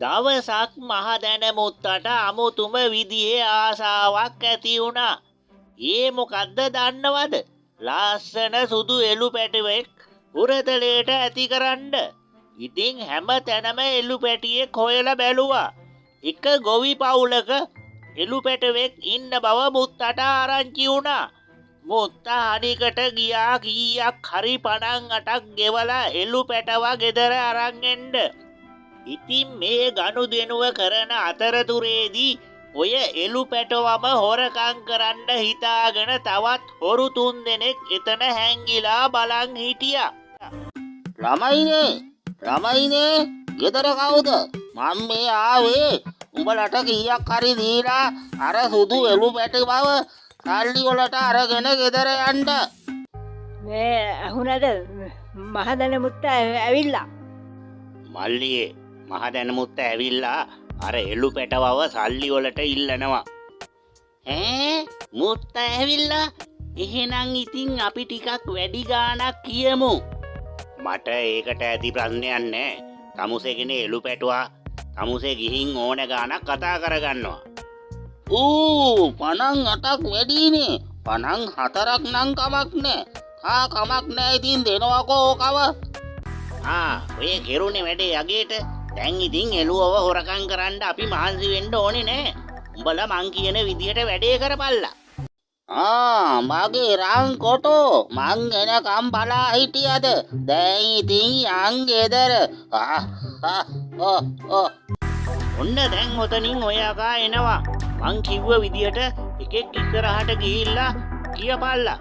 දවසක් මහදැන මුත්තට අමුතුම විදිහේ ආසාවක් ඇති වුණා. ඒ මොකද්ද දන්නවද? ලස්සන සුදු එළු පැටවෙක් හුරතලයට ඇති කරන්න. ඉතින් හැම තැනම එළු පැටියෙක් හොයලා බැලුවා. එක ගොවි පවුලක එළු පැටවෙක් ඉන්න බව මුත්තට ආරංචි වුණා. මුත්තා හනිකට ගියා කීයක් හරි 58ක් ගෙවලා එළු පැටවා ගෙදර අරන් එන්න. ඉතින් මේ ගනුදෙනුව කරන අතරතුරේදී ඔය එළු පැටවම හොරකම් කරන්න හිතාගෙන තවත් හොරු 3 දෙනෙක් එතන හැංගිලා බලන් හිටියා. ළමයිනේ ළමයිනේ ගෙදර කවුද? මං මේ ආවේ උඹලට කීයක් හරි දීලා අර සුදු එළු පැටි බව සල්ලි වලට අරගෙන ගෙදර යන්න. මේ ඇහුණද මහදැන මුත්තා ඇවිල්ලා? මල්ලියේ මහදැන මුත්තා ඇවිල්ලා අර එළු පැටවව සල්ලි වලට ඉල්ලනවා. ඈ මුත්තා ඇවිල්ලා? එහෙනම් ඉතින් අපි ටිකක් වැඩි ගාණක් කියමු. මට ඒකට ඇති ප්‍රශ්නයක් නෑ. තමුසේගෙන එළු පැටවා තමුසේ ගිහින් ඕන ගාණක් කතා කරගන්නවා. ඌ 58ක් වැඩිනේ. 54ක් නම් කමක් නෑ. ආ කමක් නෑ ඉතින් දෙනවකෝ ඕකව. ආ ඔය කෙරුණේ වැඩේ යගේට. දැන් ඉතින් එළුවව හොරකම් කරන්න අපි මහන්සි වෙන්න ඕනේ නෑ. උඹලා මං කියන විදියට වැඩේ කරපල්ලා. ආ මගේ රං කොටෝ මං එනකම් බලා හිටියද? දැන් ඉතින් යන් ගෙදර. ආ ආ ආ. ඔන්න දැන් ඔතනින් ඔය අකා එනවා. මං කිව්ව විදියට එකෙක් ඉස්සරහට ගිහිල්ලා කියපල්ලා.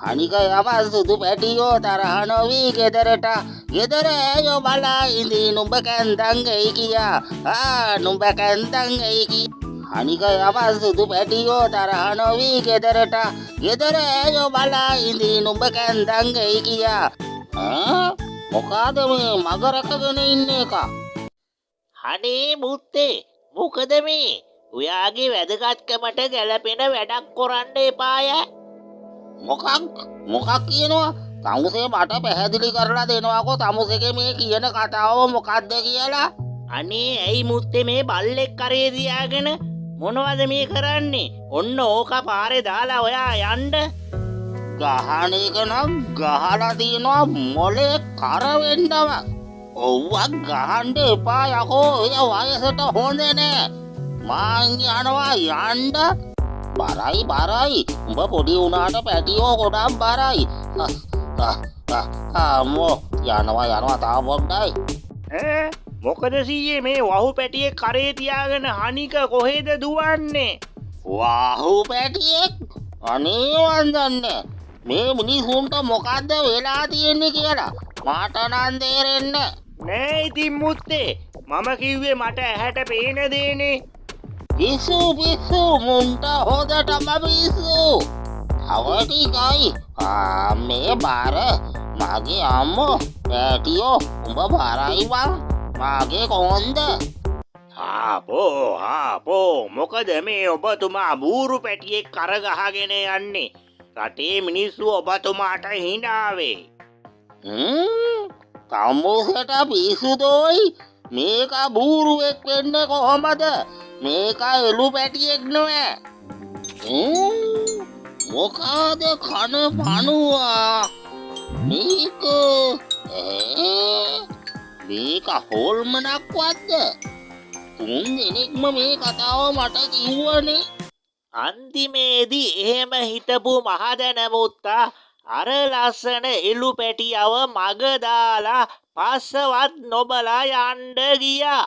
අනික යමන් සුදු පැටියෝ තරහ නොවී ගෙදරට. ගෙදර ඇයෝ බලා ඉඳී නුඹ කැන්දන් එයි කියා. ආ නුඹ කැන්දන් එයි කියා. අනික යමන් සුදු පැටියෝ තරහ නොවී ගෙදරට. ගෙදර ඇයෝ බලා ඉඳී නුඹ කැන්දන් එයි කියා. ඈ මොකාද මේ මග රැකගෙන ඉන්න එක? අනේ මුත්තේ මොකද මේ? ඔයාගේ වැදගත්කමට ගැලපෙන වැඩක් කරන්න එපාය. මොකක් මොකක් කියනවා? තමුසේ මට පැහැදිලි කරලා දෙනවකෝ තමුසේගේ මේ කියන කතාව මොකද්ද කියලා. අනේ ඇයි මුත්තේ මේ බල්ලෙක් කරේ තියාගෙන මොනවද මේ කරන්නේ? ඔන්න ඕක පාරේ දාලා ඔයා යන්න. ගහන එක නම් ගහලා තියෙනවා මොලේ කර වෙන්නම. ඔව්වක් ගහන්න එපා යකෝ, ඔය වයසට හොඳ නෑ. මං යනවා යන්න. බරයි බරයි උඹ පොඩි වුණාට පැටියෝ ගොඩක් බරයි. අම්මෝ යනවා යනවා තාම පොඩ්ඩයි. ඈ මොකද සීයේ මේ වහු පැටියෙක් කරේ තියාගෙන හනික කොහෙද දුවන්නේ? වහු පැටියෙක්? අනේ මං දන්නේ මේ මිනිසුන්ට මොකද්ද වෙලා තියෙන්නේ කියලා මට නම් තේරෙන්නේ නෑ. ඉතින් මුත්තේ මම කිව්වේ මට ඇහැට පේන දේනේ. පිස්සු පිස්සු මුන්ට හොඳටම පිස්සු. තව ටිකයි. ආ මේ බාර මගේ අම්මෝ පැටියෝ උඹ බරයි බං මගේ කොන්ද. හාපෝ හාපෝ මොකද මේ ඔබතුමා බූරු පැටියෙක් කර ගහගෙන යන්නේ? රටේ මිනිස්සු ඔබතුමාට හිනා වෙයි. තමුසෙට පිස්සු දෝයි? මේක බූරුවෙක් වෙන්නේ කොහොමද? මේක එළු පැටියෙක් නෑ. මොකාද කන පණුවා? මේක මේක හොල්මනක්වත්ද? තුන් දෙනෙක්ම මේ කතාව මට කිව්වනේ. අන්තිමේදී එහෙම හිතපු මහදැන මුත්තා අර ලස්සන එළු පැටියව මග දාලා පස්සවත් නොබලා යන්න ගියා.